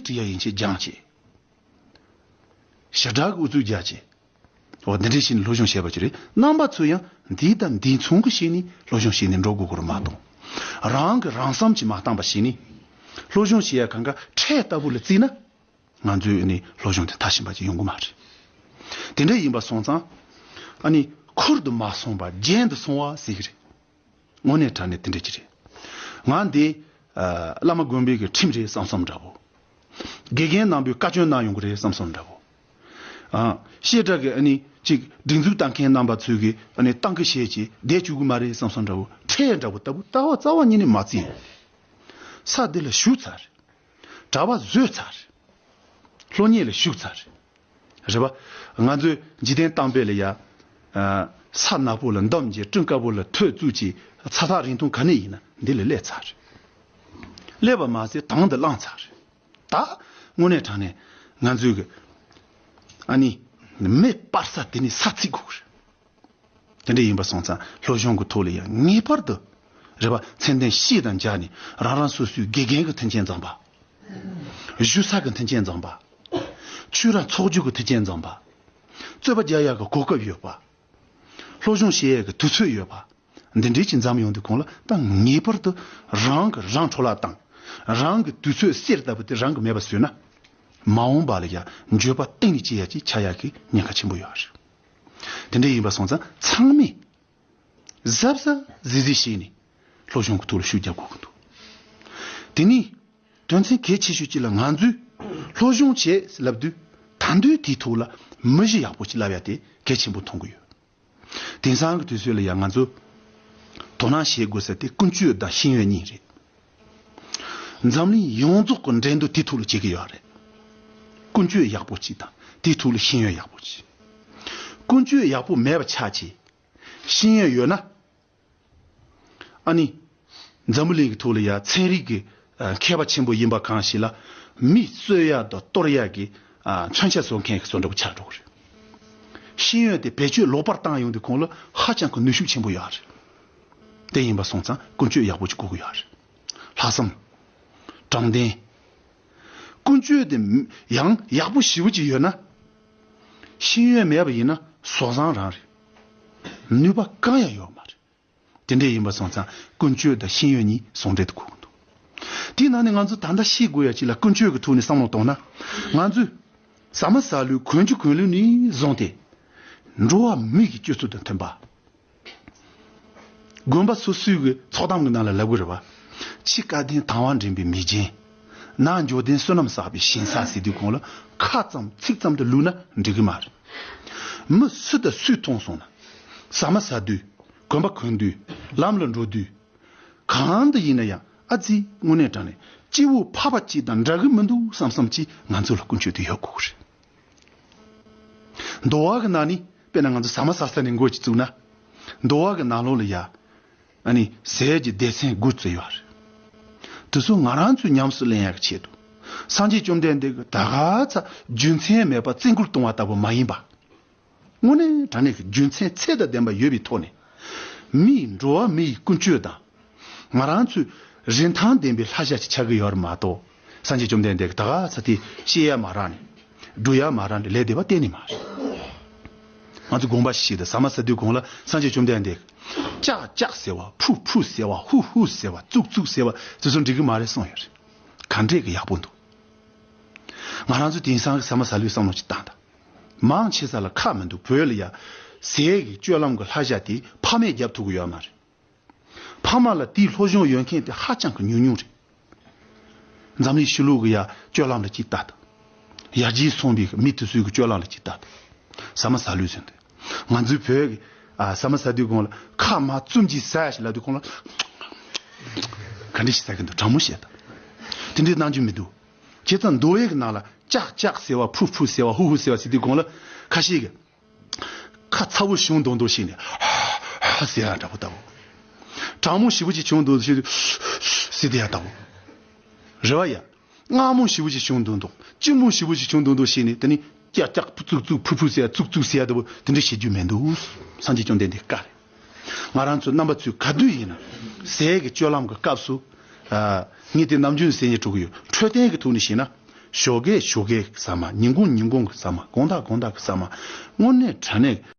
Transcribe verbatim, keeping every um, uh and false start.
ཀྲི་ཡ་ཡན་ཆད་སྦྱངས་བྱས། ཞི་དྲག་གི་ཨུ་ཚུགས་རྒྱག་བྱས། འོ་འདི་འདྲས་བྱས་ནས་སློབ་སྦྱོང་བྱས་པ་ཅིག་རེད། རྣམ་པ་ཚོ་ཡང་འདི་དང་འདི་མཚུངས་ཀྱི་བྱས་ནས་སློབ་སྦྱོང་བྱས་ནས་འགྲོ་དགོས་ཀྱི་རེད་མ་གཏོགས། རང་གིས་རང་བསམ་གྱིས་མ་བཏང་པ་བྱས་ནས། སློབ་སྦྱོང་བྱེད་ཡ་གང་ག་ཁྲལ་ལྟ་བུ་ལ་བརྩིས་ན། ང་ཚོའི་ནི་སློབ་སྦྱོང་དེ་མཐར་ཕྱིན་པ་ཅིག་ཡོང་གི་མ་རེད། དེ་འདྲ་ཡིན་པ་སོང་ཙང་། ཨ་ནི་ཁུར་དུ་མ་སོང་བར་རྒྱན་དུ་སོང་བ་ཟེར་གྱི་རེད། དངོས་གནས་དྲང་གནས་དེ་འདྲ་ཅིག་རེད། ང་འདི་ཨ་བླ་མ་དགོན་པའི་གི་ཁྲིམས་རེད་བསམ་བསམ་འདྲ་བོ། དགེ་རྒན་རྣམ་པས་བཀའ་བཀྱོན་གནང་ཡོང་གི་རེད་བསམ་བསམ་འདྲ་བོ། ཨ་བཤད་གྲྭ་གི་ཨ་ནི་ཅིག་སྒྲིག་འཛུགས་བཏང་མཁན་རྣམ་པ་ཚོས་གི་ཨ་ནི་བཏང་གི་བཤད་ཀྱི་བསྡད་བཅུག་གི་མ་རེད་བསམ་བསམ་འདྲ་བོ། ཁྲལ་འདྲ་བོ་ལྟ་བུ་རྩ་བ་རྩ་བ་ཉིད་ནས་མ་བརྩིས། ས་འདི་ལ་བཞུགས་ཚར། གྲྭ་པ་བཟོས་ཚར། སློབ་གཉེར་ལ་ཞུགས་ཚར། རེད་པ། ང་ཚོས་འཇིག་རྟེན་གཏམ་དཔེ་ལ་ཡ། ཨ་ས་ནག་པོ་ལ་འདམ་གྱིས་སྤྲིན་དཀར་པོ་ལ་ཐོད་བཙུགས་ཀྱིས་ཚ་ཐག་རིང་ཐུང་ག་ནས་ཡིན་ན་འདི་ལ་སླེབས་ཚར། སླེབས་པ་མ་ཟད་དང་དུ་བླངས་ཚར། ད་དངོས་གནས་དྲང་གནས་ང་ཚོའི་གི་ཨ་ནི་མེ་སྤར་ས་དེ་ནི་ས་ཚིགས་ཁུག་རེད། དེ་འདྲ་ཡིན་པ་སོང་ཙང་སློབ་སྦྱོང་གི་ཐོག་ལ་ཡང་ངེས་པར་དུ་རེ་བ་ཚད་ལྡན་བཞི་དང་སྦྱར་ནས། རང་རང་སོ་སོའི་དགེ་རྒན་གྱི་མཐུན་རྐྱེན་འཛོམས་པ། བཞུགས་ས་གི་མཐུན་རྐྱེན་འཛོམས་པ། ཆོས་ར་ཚོགས་རྒྱུ་གི་མཐུན་རྐྱེན་འཛོམས་པ། རྩོད་པ་རྒྱག་ཡག་གི་གོ་སྐབས་ཡོད་པ། སློབ་སྦྱོང་བྱེད་ཡག་གི་དུས་ཚོད་ཡོད་པ། འདི་འདྲའི་ཅིག་འཛོམས་ཡོང་དུས་གོང་ལ་ད་ངེས་པར་དུ་རང་གི་རང་འཕྲོ་བརླག་བཏང་། རང་གི་དུས་ཚོད་གསེར་ལྟ་བུ་དེ་རང་གི་མེད་པ་བཟོས་ན། མ་འོངས་པ་ལ་ཡང་འགྱོད་པ་གཏིང་ནས་སྐྱེ་ཡག་ཅིག་ཆགས་ཡག་གི་ཉེན་ཁ་ཆེན་པོ་ཡོད་རེད། དེ་འདྲ་ཡིན་པ་སོང་ཙང་ཚང་མས་གཟབ་གཟབ་གཟིགས་གཟིགས་བྱས་ནས་སློབ་སྦྱོང་གི་ཐོག་ལ་ཤུགས་རྒྱབ་དགོས་ཀྱི་འདུག་དེ་ནས་དོན་ཚན་གལ་ཆེ་ཤོས་གཅིག་ལ། ང་ཚོས་སློབ་སྦྱོང་བྱེད་ལབ་དུས་ད་དུང་དེའི་ཐོག་ལ་མི་གཞི་ཡག་པོ་ཅིག་བསླབ་ཡ་དེ་གལ་ཆེན་པོ་མཐོང་གི་ཡོད། དེང་སང་གི་དུས་ཚོད་ལ་ཡང་ང་ཚོ་དོ་སྣང་བྱེད་དགོས་ས་དེ་ཀུན་སྤྱོད་དང་ཤེས་ཡོན་གཉིས་རེད། འཛམ་གླིང་ཡོངས་རྫོགས་ཀྱི་འགྲན་བསྡུར་དེ་ཐོག་ལ་བྱེད་ཀྱི་ཡོད་རེད། ཀུན་སྤྱོད་ཡག་པོ་ཅིག་དང་དེའི་ཐོག་ལ་ཤེས་ཡོན་ཡག་པོ་ཅིག་ཀུན་སྤྱོད་ཡག་པོ་མེད་པ་ཆགས་ཀྱི། ཤེས་ཡོན་ཡོད་ན། ཨ་ནི། འཛམ་བུ་གླིང་གི་ཐོག་ལ་ཡ་ཚན་རིག་གི་ཨ་མཁས་པ་ཆེན་པོ་ཡིན་པ་གང་ཞིག་ལ། མི་གསོད་ཡ་དང་གཏོར་ཡ་གི་ཨ་མཚོན་ཆ་བཟོ་མཁན་གྱི་བཟོ་འདྲ་པོ་ཆགས་འགྲོ་གི་རེད། ཤེས་ཡོན་དེ་བེད་སྤྱོད་ལོག་པར་བཏང་ཡོང་དུས་གོང་ལ་ཧ་ཅང་གི་ནུས་ཤུགས་ཆེན་པོ་ཡོད་རེད། དེ་ཡིན་པ་སོང་ཙང་ཀུན་སྤྱོད་ཡག་པོ་ཅིག་དགོས་ཀྱི་ཡོད་རེད། ལྷག་བསམ། དྲང་བདེན། ཀུན་སྤྱོད་དེ་ཡང་ཡག་པོ་ཞེ་པོ་ཅིག་ཡོད་ན། ཤེས་ཡོན་མེད་པ་ཡིན་ན་བཟོ་བཟང་རང་རེད། ནུས་པ་གང་ཡང་ཡོད་མ་རེད། དེ་འདྲ་ཡིན་པ་སོང་ཙང་ཀུན་སྤྱོད་དང་ཤེས་ཡོན་གཉིས་ཟུང་འབྲེལ་དུ་དགོས་ཀྱི་འདུག་དེའི་ནང་ནས་ང་ཚོ་ད་ལྟ་ཤེས་དགོས་ཡ་ཅིག་ལ་ཀུན་སྤྱོད་ཀྱི་ཐོག་ནས་བསམ་བློ་གཏོང་ན། ང་ཚོས་ཟ་མ་ཟ་ལུགས་གོན་རྒྱུ་གོན་ལུགས་ནས་བཟུང་སྟེ། འགྲོ་བ་མི་གི་སྤྱོད་ཚུལ་དང་མཐུན་པ། དགོན་པ་སོ་སོའི་གི་ཚོགས་གཏམ་གི་ནང་ལ་ལབ་གི་རེད་པ། ཕྱི་སྐལ་ལྡན་དང་བ་འདྲེན་པའི་མི་རྒན། ནང་འབྱོར་ལྡན་བསོད་ནམས་བསགས་པའི་ཞིང་ས་ཟེར་དུས་གོང་ལ་ཁ་ཙམ་ཚིག་ཙམ་དུ་ལུས་ན་འགྲིག་གི་མ་རེད། མི་སུ་དང་སུས་མཐོང་སོང་ན། ཟ་མ་ཟ་དུས། གོན་པ་གོན་དུས། ལམ་ལ་འགྲོ་དུས། གང་དུ་ཡིན་ན་ཡང་ཨ་ཙི་དངོས་གནས་དྲང་གནས་སྐྱེ་བོ་ཕལ་པ་ཅིག་དང་འདྲ་གི་མི་འདུག་བསམ་བསམ་ཅིག་ང་ཚོ་ལ་ཀུན་སྤྱོད་དེ་ཡོད་དགོས་ཀྱི་རེད། འདུལ་བ་གི་ནང་ནས་དཔེར་ན་ང་ཚོ་ཟ་མ་ཟ་ས་ནས་འགོ་ཅིག་བཙུགས་ན། འདུལ་བ་གི་ནང་ལོགས་ལ་ཡ། ཨ་ནི་ཟས་ཀྱི་སྡེ་ཚན་དགུ་བརྩི་ཡོད་རེད། དེ་ཚོ་ང་རང་ཚོས་ཉམས་སུ་ལེན་ཡག་གི་ཆེད་དུ། སངས་རྒྱས་བཅོམ་ལྡན་འདས་ཀྱིས་ད་ག་ཚ་རྒྱུ་མཚན་མེད་པར་བཙན་སྐུལ་གཏོང་བ་ལྟ་བུ་མ་ཡིན་པ། དངོས་གནས་དྲང་གནས་ཀྱི་རྒྱུ་མཚན་ཚད་དང་ལྡན་པ་ཡོད་པའི་ཐོག་ནས། མིའི་འགྲོ་བ་མིའི་ཀུན་སྤྱོད་དང་། ང་རང་ཚོའི་རིན་ཐང་ལྡན་པའི་ལྷ་ཞྭ་ཅིག་ཆགས་ཀྱི་ཡོད་རེད་མ་གཏོགས། སངས་རྒྱས་བཅོམ་ལྡན་འདས་ཀྱིས་ད་ག་ཚ་དེ་བཤད་ཡ་མ་རག་ནས། སྒྲུབ་ཡ་མ་རག་ནས་ལས་སྡེ་པ་གཏན་ནས་མ་རེད། ང་ཚོ་དགོངས་པ་ཞིག་དང་ཟ་མ་ཟ་དུས་གོང་ལ་སངས་རྒྱས་བཅོམ་ལྡན་འདས་ཀྱིས་ཀྱག་ཀྱག་ཟེར་བ། ཕུ་ཕུ་ཟེར་བ། ཧུ་ཧུ་ཟེར་བ། ཙུག་ཙུག་ཟེར་བ་དེ་ཚོ་འགྲིག་གི་མ་རེད་གསུངས་ཡོད་རེད། ག་འདྲས་ཀྱི་ཡག་པོ་འདུག་ང་རང་ཚོ་དེང་སང་གི་ཟ་མ་ཟ་ལུགས་བསམ་བློ་ཅིག་བཏང་དང་། མང་ཆེ་ས་ལ་ཁག་མི་འདུག་བོད་ལ་ཡ། ཟས་ཀྱི་སྤྱོད་ལམ་གྱི་ལྷ་ཞྭ་དེ་ཕ་མས་རྒྱབ་ཐུབ་ཀྱི་ཡོད་མ་རེད། ཕ་མ་ལ་དེའི་སློབ་སྦྱོང་ཡོད་མཁན་དེ་ཧ་ཅང་གི་ཉུང་ཉུང་རེད། འཛམ་གླིང་ཕྱི་ལོགས་ཀྱི་ཡ་སྤྱོད་ལམ་ལ་ཅིག་ལྟ་དང་། ཡར་རྒྱས་སོང་བའི་མི་དེ་ཚོའི་གི་སྤྱོད་ལམ་ལ་ཅིག་ལྟ་དང་། ཟ་མ་ཟ་ལུགས་ཟེར་འདུག་ང་ཚོའི་བོད་ཀྱི་ཨ་ཟ་མ་ཟ་དུས་གོང་ལ་ཁ་མ་བཙུམ་གྱིས་ཟ་ཞིག་ལབ་དུས་གོང་ལ། ག་འདྲ་ཞིག་ཟ་གི་འདུག་དྲང་མོ་བཤད་དང་། དེ་འདྲའི་གནང་རྒྱུ་མི་འདུག་བྱས་ཙང་འདུལ་བའི་གི་ནང་ལ་ཀྱག་ཀྱག་ཟེར་བ། ཕུ་ཕུ་ཟེར་བ། ཧུ་ཧུ་ཟེར་བ་ཟེར་དུས་གོང་ལ་ཁ་ཤས་ཀྱིས། ཁ་ཚ་བོ་བྱུང་མདོག་མདོག་བྱས་ནས་ཧ་ཧ་ཟེར་ཡ་འདྲ་པོ་ལྟ་བུ། གྲང་མོ་ཞེ་པོ་ཅིག་བྱུང་མདོག་མདོག་བྱས་ཏེ་ཟེར་བསྡད་ཡ་ལྟ་བུ། རེད་བ་ཡ། མངར་མོ་ཞེ་པོ་ཅིག་བྱུང་མདོག་མདོག་སྐྱིད་མོ་ཞེ་པོ་ཅིག་བྱུང་མདོག་མདོག་བྱས་ནས་དེ་ནི་ཀྱག་ཀྱག་ཙུག་ཙུག་ཕུ་ཕུ་ཟེར་ཡ། ཙུག་ཙུག་ཟེར་ཡ་ལྟ་བུ་དེ་འདྲ་བྱེད་རྒྱུ་མི་འདུག་སངས་རྒྱས་བཅོམ་ལྡན་འདས་བཀའ་རེད། ང་རང་ཚོ་རྣམ་པ་ཚོས་ག་དུས་ཡིན་ན་ཟས་ཀྱི་སྤྱོད་ལམ་གྱི་སྐབས་སུ། ཨ་ངས་དེ་ནམ་རྒྱུན་ཟེར་ཉེ་འགྲོ་གི་ཡོད། འཕྲོད་བསྟེན་གྱི་ཐོག་ནས་བཤད་ན། ཞོགས་ཀས་ཞོགས་ཀས་ཟ་མ། ཉིན་གུང་ཉིན་གུང་གི་ཟ་མ། དགོང་དག་དགོང་དག་གི་ཟ་མ། དངོས་གནས་དྲང་གནས་